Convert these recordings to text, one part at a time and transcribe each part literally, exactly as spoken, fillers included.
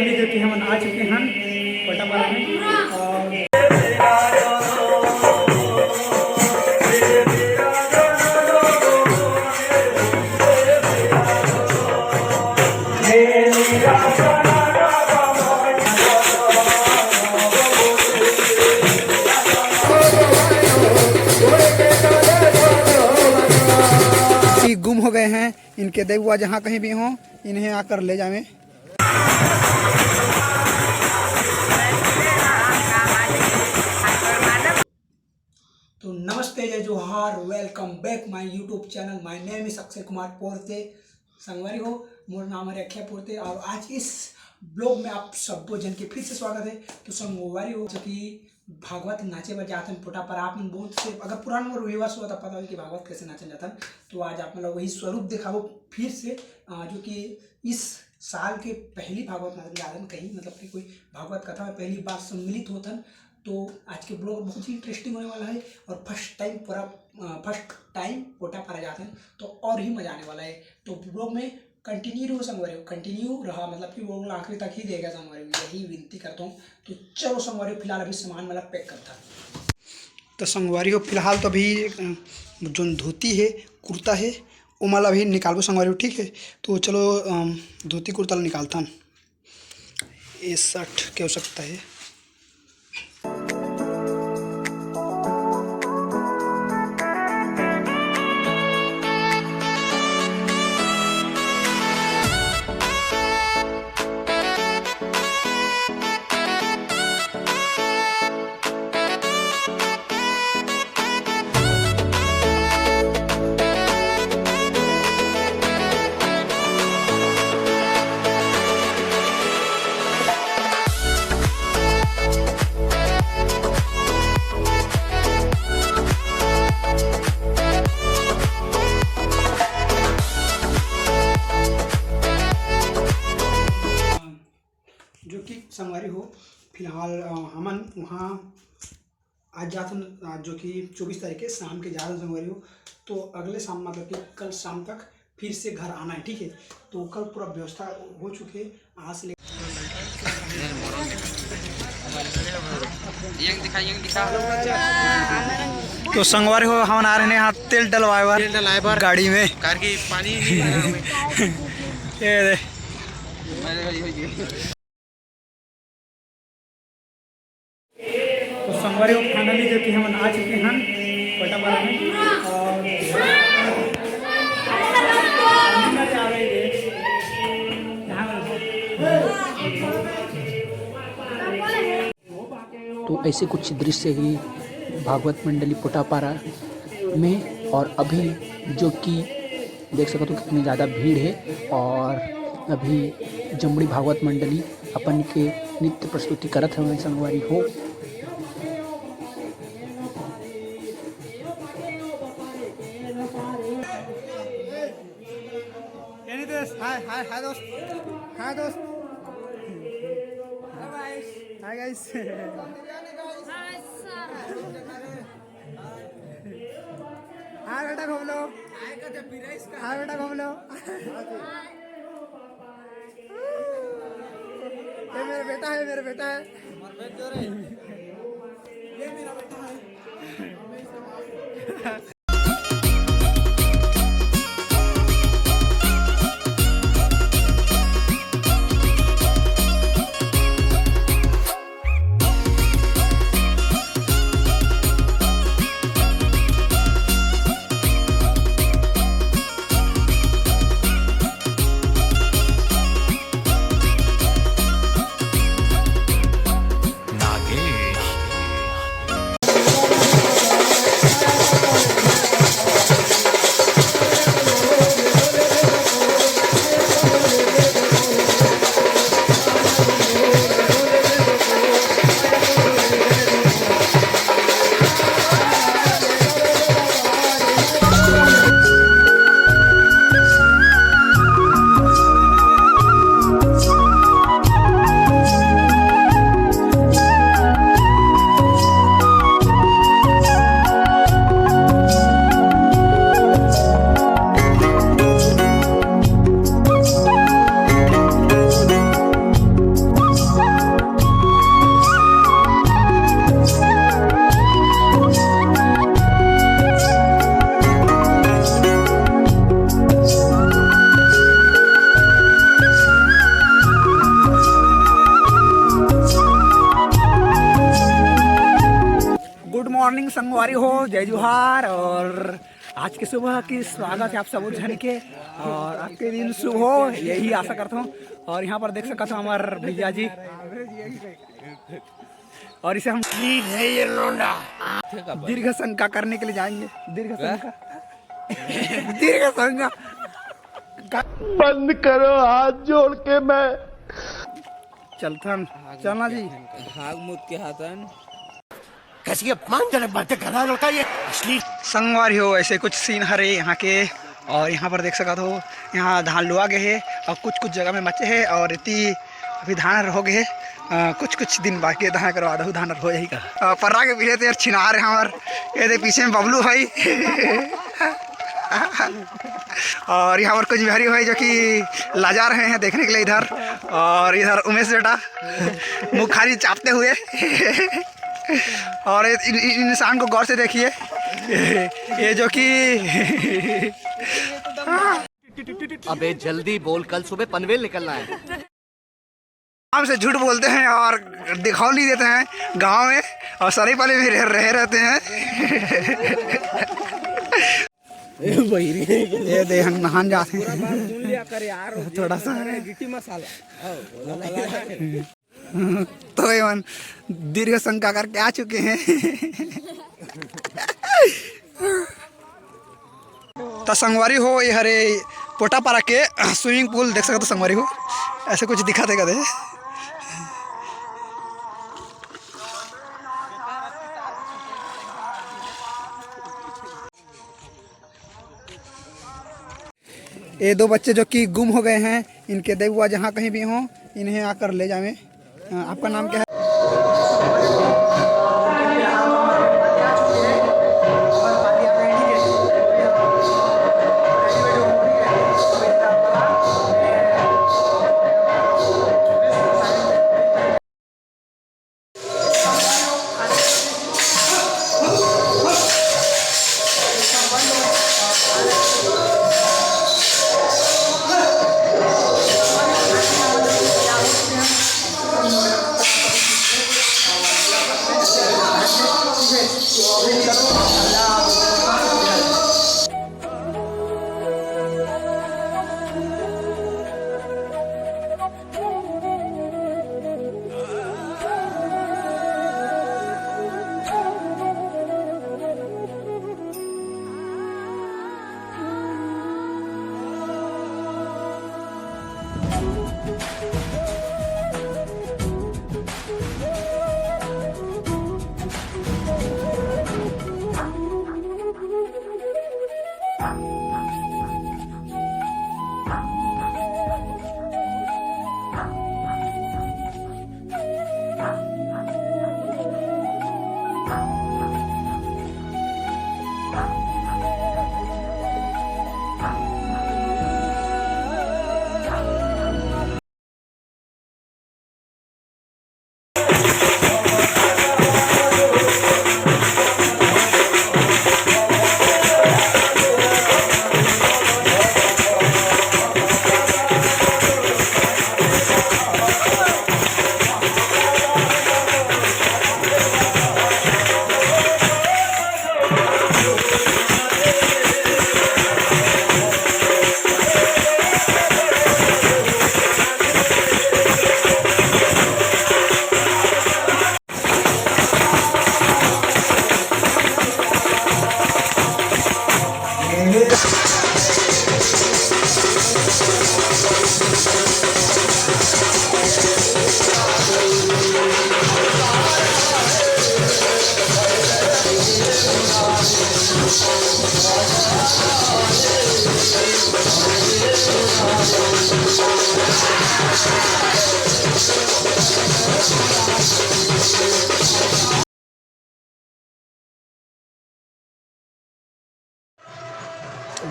जो कि हमन आ चुके हन कोटापारा में। और गुम हो गए हैं, इनके देव बुआ जहाँ कहीं भी हों, इन्हें आकर ले जावें। तो नमस्ते, जय जोहार, welcome back my YouTube channel, my name is Akshay Kumar पोरते। संगवारी हो, मोर नाम है अक्षय पोरते और आज इस ब्लॉग में आप सबो जन के फिर से स्वागत है। तो संगवारी हो, जो कि भागवत नाचे बर जाथन पोटापारा, आप मन बहुत से अगर पुरान मोर व्यूअर्स हो तो पता हो कि भागवत कैसे नाचन जाथन। तो आज आप मन ला वही स्वरूप दिखाबो फिर से, अ, जो कि इस साल के पहली भागवत नाचन जाथन कहीं, मतलब कि कोई भागवत कथा में पहली बार सम्मिलित होथन। तो आज के ब्लॉग बहुत ही इंटरेस्टिंग होने वाला है और फर्स्ट टाइम पूरा, अ, फर्स्ट टाइम पोटापारा जाथन तो और ही मजा आने वाला है। तो ब्लॉग में कंटिन्यू रहो संगवारी हो, कंटिन्यू रहा, मतलब कि ब्लॉग ला आखिरी तक ही देखा संगवारी हो, यही विनती करता हूँ। तो चलो संगवारी हो, फिलहाल अभी सामान वाला पैक करता। तो संगवारी हो, फिलहाल तो अभी, अ, जोन धोती है, कुर्ता है, ओमा ला अभी निकालबो संगवारी हो, ठीक है। तो चलो, अम, धोती कुर्ता ला निकालथन। ये शर्ट के आवश्यकता है। जो कि संगवारी हो, फिलहाल, अ, हमन वहाँ आज जाथन, अ, जो कि चौबीस तारीख के शाम के जाथन संगवारी हो। तो अगले शाम, मतलब कि कल शाम तक फिर से घर आना है, ठीक है। तो कल पूरा व्यवस्था हो चुके है, आज से लेकर ये दिखा, ये दिखा। तो संगवारी हो, हमन आ रहे हैं यहाँ तेल डलवाए बर, तेल डलवाए बर। गाड़ी में। कार की पानी नहीं भरा हमें। ये दे। तो संगवारी हो, finally जो कि हमन आ चुके हैं कोटापारा में और तो ऐसे कुछ दृश्य ही भागवत मंडली पोटापारा में। और अभी जो कि देख सकत हो कितनी ज़्यादा भीड़ है और अभी जमड़ी भागवत मंडली अपन के नृत्य प्रस्तुति करत हवे संगवारी हो। ये नहीं दोस्त, हाय, हाय, हाय दोस्त, हाय दोस्त। Hi guys। Hi sir। हाँ बेटा घूम लो। हाँ बेटा घूम लो। ये मेरा बेटा है, मेरा बेटा है। ये मेरा बेटा है। मॉर्निंग संगवारी हो, जय जोहार। और आज के सुबह के स्वागत हे आप सबो झन के, और आज के दिन शुभ हो, यही आशा करता हूँ। और यहाँ पर देख सकत हो हमार भैया जी, और इसे हम दीर्घ शंका करने के लिए जाएंगे। दीर्घ शंका, दीर्घ शंका। बंद करो, हाथ जोड़ के मैं चलथन, चलना जी। हाग मुत के हाथन। कैसी अपमानजनक बातें कर रहा है लड़का ये, अश्लील। संगवारी हो, ऐसे कुछ सीन हरे यहाँ के। और यहाँ पर देख सकत हो, यहाँ धान लुआ गए हे और कुछ कुछ जगह में बचे हे और इति अभी धान हो गए हे। अ, कुछ कुछ दिन बाकी हे धान करवा दहू, धान हो जाही का। अ, पर्रा के पीछे तो यार छिनार हे हमर, ये दे पीछे में बबलू भाई। और यहाँ पर कुछ बिहारी भाई जो कि लाजा रहे हैं देखने के लिए इधर, और इधर उमेश बेटा मुखारी चापते हुए। और इन, इन, इन इंसान को गौर से देखिए, ये जो कि अबे जल्दी बोल, कल सुबह पनवेल निकलना है। आराम से झूठ बोलते हैं और दिखावा नहीं देते हैं गांव में, और सरायपाली में रह, रह रहते हैं। ये दे हम नहान जाते हैं। थोड़ा सा है। गिट्टी मसाला। तो ये मन दीर्घ शंका करके आ चुके हैं। त संगवारी हो, ये हरे पोटापारा के स्विमिंग पूल देख सकत हो संगवारी हो, ऐसे कुछ दिखत हे कदे। ये दो बच्चे जो कि गुम हो गए हैं, इनके दई बुआ जहाँ कहीं भी हों, इन्हें आकर ले जावें। अ, आपका नाम क्या है?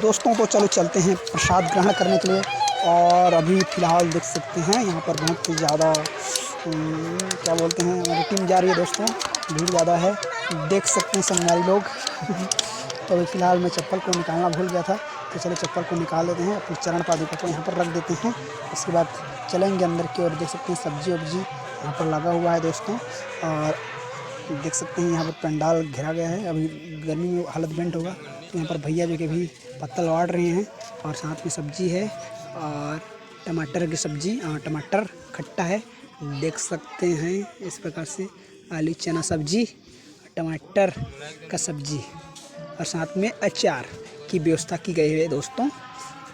दोस्तों, तो चलो चलते हैं प्रसाद ग्रहण करने के लिए। और अभी फ़िलहाल देख सकते हैं यहाँ पर बहुत ही ज़्यादा, उम, क्या बोलते हैं, हमारी टीम जा रही है दोस्तों, भीड़ ज़्यादा है, देख सकते हैं संगवारी लोग। तो अभी फ़िलहाल मैं चप्पल को निकालना भूल गया था, तो चलो चप्पल को निकाल लेते हैं, अपने चरण पादुका को यहाँ पर रख देते हैं। उसके बाद चलेंगे अंदर की ओर। देख सकते हैं सब्जी वब्जी यहाँ पर लगा हुआ है दोस्तों। और देख सकते हैं यहाँ पर पंडाल घेरा गया है। अभी गर्मी में हालत बेंट होगा। तो यहाँ पर भैया जो कि अभी पत्तल बांट रहे हैं और साथ में सब्जी है और टमाटर की सब्जी, अ, टमाटर खट्टा है, देख सकते हैं इस प्रकार से। आलू चना सब्जी, टमाटर का सब्जी और साथ में अचार की व्यवस्था की गई है दोस्तों।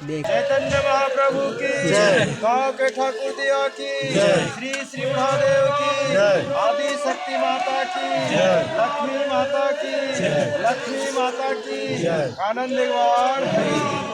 देख चैतन्य महाप्रभु की जय। गांव के ठाकुर दिया की जय। श्री श्री महादेव की जय। आदि शक्ति माता की जय। लक्ष्मी माता की जय। लक्ष्मी माता की जय। आनंद एक बार।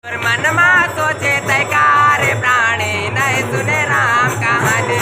तोर मन मा सोचे तै का रे प्राणी, नहीं सुने राम कहानी।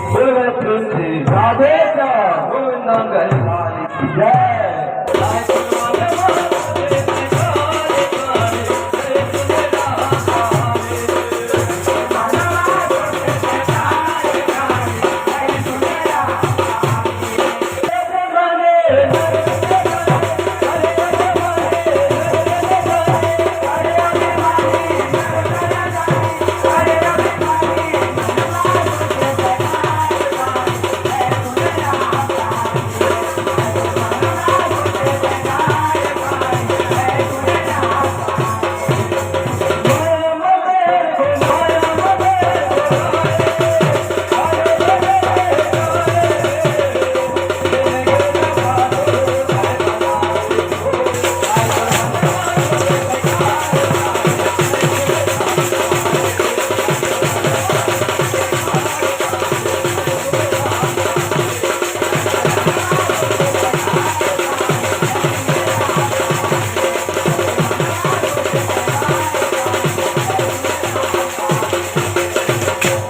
बोलो प्रेम से राधे श्याम, गोविंद गणेश लाल की जय।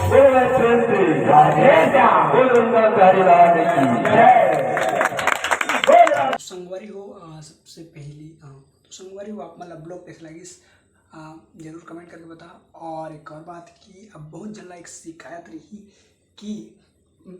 बोलो प्रेम से राधे श्याम, बोलो गंगाधारी लाल की जय। बोलो। संगवारी हो, अ, सबसे पहली, अ, तो संगवारी हो, आप मन ला vlog कैसे लगिस, अ, जरूर comment करके बता। और एक और बात कि अब बहुत जन ला एक शिकायत रही कि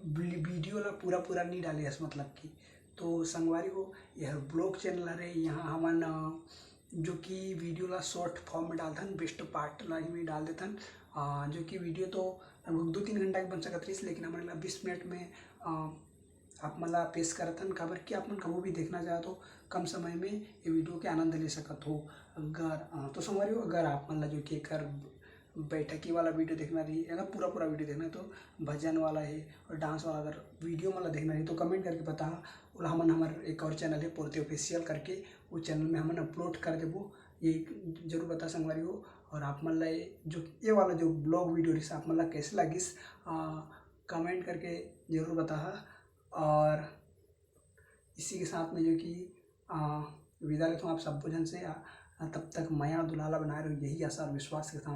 वीडियो ला पूरा पूरा नहीं डाले हस, मतलब कि। तो संगवारी हो, यह vlog channel हरे, यहाँ हमन, अ, जो कि वीडियो ला short form में डालथन, best part ला ही में डाल देथन। अ, जो कि वीडियो तो लगभग दो तीन घंटा के बन सकत रहिस, लेकिन हमन ला बीस मिनट में, अ, आप मन ला पेश करत हन, काबर कि आप मन कभू भी देखना चाहो तो कम समय में ये वीडियो के आनंद ले सकत हो। अगर, अ, तो संगवारी हो, अगर आप मन ला जो कि एकर बैठकी वाला वीडियो देखना रही, अगर पूरा पूरा वीडियो देखना है तो भजन वाला है और डांस वाला अगर वीडियो मन ला देखना रही तो comment करके बता। और हमन, हमर एक और चैनल है पोरते ऑफिशियल करके, वो चैनल में हमन अपलोड कर देबो, ये जरूर बता संगवारी हो। और आप मन ला ये जो, ये वाला जो vlog वीडियो रहिस, आप मन ला कैसे लगिस, अ, comment करके जरूर बता। और इसी के साथ में जो कि, अ, विदा लेथों आप सब्बो झन से, अ, तब तक मया दुलाला बनाए रहो, यही आशा और विश्वास के साथ।